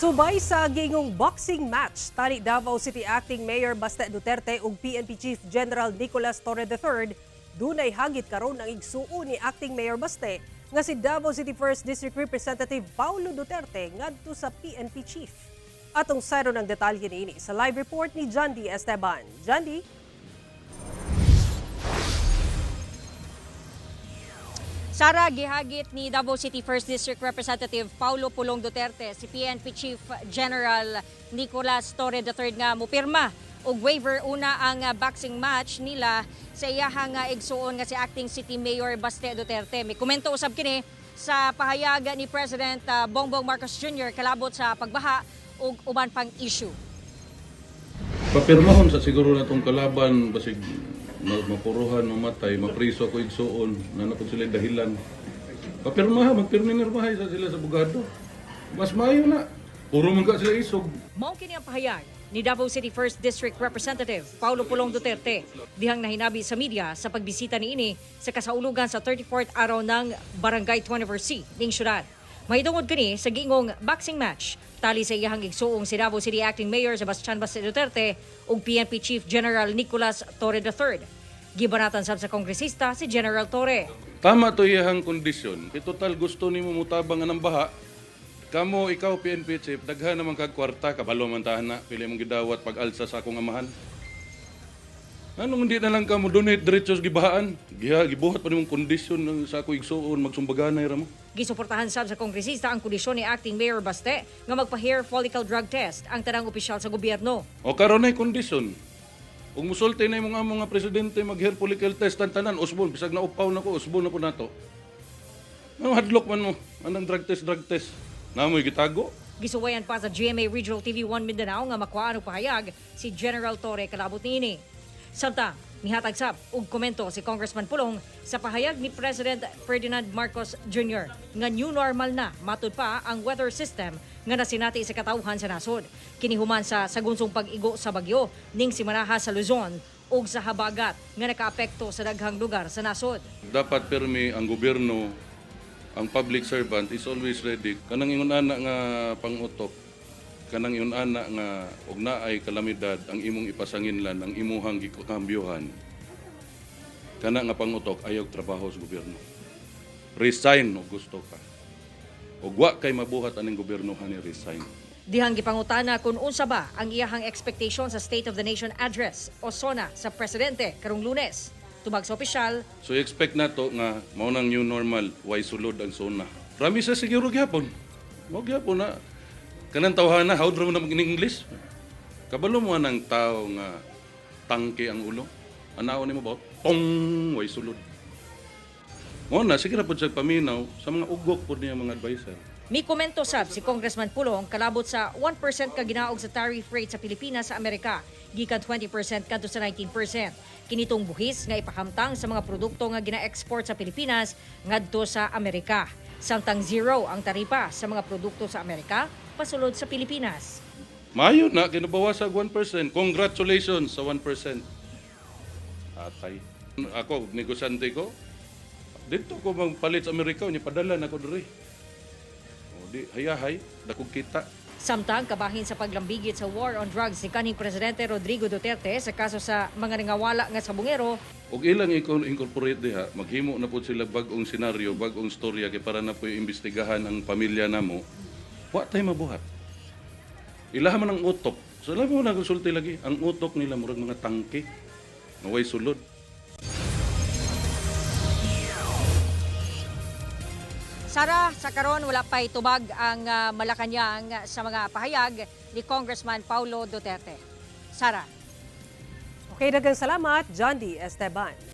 Subay sa giingong boxing match, tali Davao City Acting Mayor Baste Duterte ug PNP Chief General Nicolas Torre III, dunay hagit karon ang igsuon ni Acting Mayor Baste nga si Davao City 1st District Representative Paulo Duterte ngadto sa PNP Chief. Atong sayron ang detalye niini sa live report ni Jandy Esteban. Jandy? Sara, gihagit ni Davao City 1st District Representative Paulo Pulong Duterte si PNP Chief General Nicolas Torre III nga mupirma og waiver una ang boxing match nila sa iyahang igsuon nga si Acting City Mayor Baste Duterte. May komento usab kini sa pahayag ni President Bongbong Marcos Jr. kalabot sa pagbaha ug uban pang issue. Papirmahon sa siguro na tong kalaban basig mapuruhan, mamatay, mapriso ako igsuon, na na sila dahilan. Papirmaha, magpirmi-nirmahay sa sila sa bugado. Mas maayo na. Puro man ka sila isog. Mao kini ang pahayag ni Davao City 1st District Representative Paulo Pulong Duterte dihang nahinabi sa media sa pagbisita niini sa kasaulugan sa 34th araw ng Barangay 24C ning syudad. Mahitungod kini sa giingong boxing match tali sa iyahang igsuong si Davao City Acting Mayor Sebastian Baste Duterte ug PNP Chief General Nicolas Torre III. Gibanatan sab sa kongresista si General Torre. Tama to iyahang kondisyon. Kay total gusto nimo mutabang anang baha. Kamo ikaw PNP chief, daghan naman kag kwarta, kabalo man tahan na pili mong gidawat pag-alsa sa akong amahan. Anong hindi na lang ka mo donate diretso sa gibahaan? Giha, gibuhat pa nimong kondisyon ng sa ako igsuon magsumbaganay ra mo. Gisuportahan sab sa kongresista ang kondisyon ni Acting Mayor Baste nga magpa-hair follicle drug test ang tanang opisyal sa gobyerno. O karon ay kondisyon. Ug musulti na imong amo nga presidente mag hair follicle test tan tanan usbon bisag na upaw nako, usbon na po nato. Ano hadlok man mo anang drug test, drug test. Namoy gitago. Gisuwayan pa sa GMA Regional TV 1 Mindanao nga makuhaan og pahayag si General Torre kalabot niini. Samtang, mihatag sab og komento si Congressman Pulong sa pahayag ni President Ferdinand Marcos Jr. nga new normal na matud pa ang weather system nga nasinati sa katawhan sa nasod. Kini human sa sagunsong pag-igo sa bagyo ning simanaha sa Luzon ug sa habagat nga nakaapekto sa daghang lugar sa nasod. Dapat pirmi ang gobyerno, ang public servant is always ready. Kanang ingon ana nga pangutok, kanang ingon ana nga og naay kalamidad ang imong ipasanginlan, ang imuhang gikambyohan. Kana nga pangutok ayaw trabaho sa gobyerno. Resign og gusto ka. Og wa kay mabuhat aning gobyerno hani, resign. Dihang gipangutana kung unsa ba ang iyahang expectation sa State of the Nation Address o SONA sa presidente karong Lunes. Tubag sa opisyal, So expect nato nga mao nang new normal, way sulod ang SONA. Promise siguro gyapon. Mao gyapon na kanang tawhana how mo na mag English. Kabalo mo nang tao nga tangke ang ulo. Anaon nimo ba? Tong, way sulod. Mao na sige ra pud siya paminaw sa mga ugok pud niya mga advisor. Mi komento sab si Congressman Pulong kalabot sa 1% kaginaog sa tariff rate sa Pilipinas sa Amerika, gikan 20% kadto sa 19%. Kinitong buhis nga ipahamtang sa mga produkto nga gina-export sa Pilipinas ngadto sa Amerika. Samtang zero ang taripa sa mga produkto sa Amerika pasulod sa Pilipinas. Mayo na kinabawas 1%. Congratulations sa 1%. Atay. Ako negosyante ko. Dito ko magpalit sa Amerika, unya padala na ko diri. O di hayahay, dakog kita. Samtang kabahin sa paglambigit sa war on drugs ni kanhing Presidente Rodrigo Duterte sa kaso sa mga nangawala nga sabungero, Og ilang i-incorporate diha, maghimo na pud sila bag-ong senaryo, bag-ong storya kay para na po imbestigahan ang pamilya namo. Wa tay mabuhat. Ilaha man ang utok. So alam mo na konsulti lagi, ang utok nila murag mga tangke. Nga way sulod. Sara, sa karon wala pa'y tubag ang Malacañang sa mga pahayag ni Congressman Paulo Duterte. Sara. Okay, daghang salamat, Jandy Esteban.